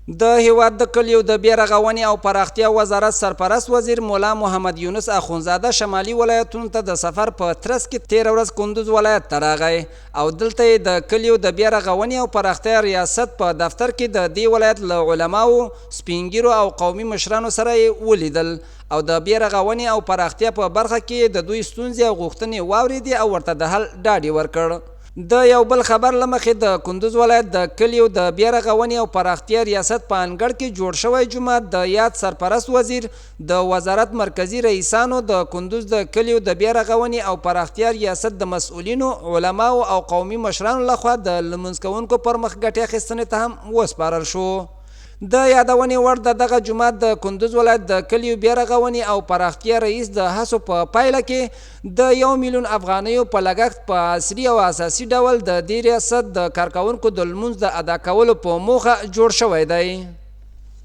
د هېواد د کلیو د بیا رغونې او پراختیا وزارت سرپرست وزیر ملا محمد یونس اخونزاده شمالي ولایتونو ته د سفر په ترڅ کې تېره ورځ کندوز ولایت ته راغی او دلته یې د کلیو د بیا رغونې او پراختیا ریاست په دفتر کې د دې ولایت له علماوو، سپینږیرو او قومي مشرانو سره یې ولیدل او د بیا رغونې او پراختیا په برخه کې یې د دوی ستونزې او غوښتنې واورېدې او ورته د حل ډاډ یې ورکړ. د یو بل خبر له مخې د کندوز ولایت د کلیو د بیا رغونې او پراختیا ریاست په انګړ کې جوړ شوی جومات د یاد سرپرست وزیر، د وزارت مرکزي رئیسانو، د کندوز د کلیو د بیا رغونې او پراختیا ریاست د مسؤلینو، علماوو او قومي مشرانو لخوا د لمونځ کوونکو پر مخ ګټې اخیستنې ته هم وسپارل شو. د یادونې وړ ده دغه جومات د کندوز ولایت د کلیو بیا رغونې او پراختیا رئیس د هڅو په پایله کې د یو میلیون افغانیو په لګښت په عصري او اساسي ډول د دې ریاست د کارکوونکو د لمونځ د ادا کولو په موخه جوړ شوی دی.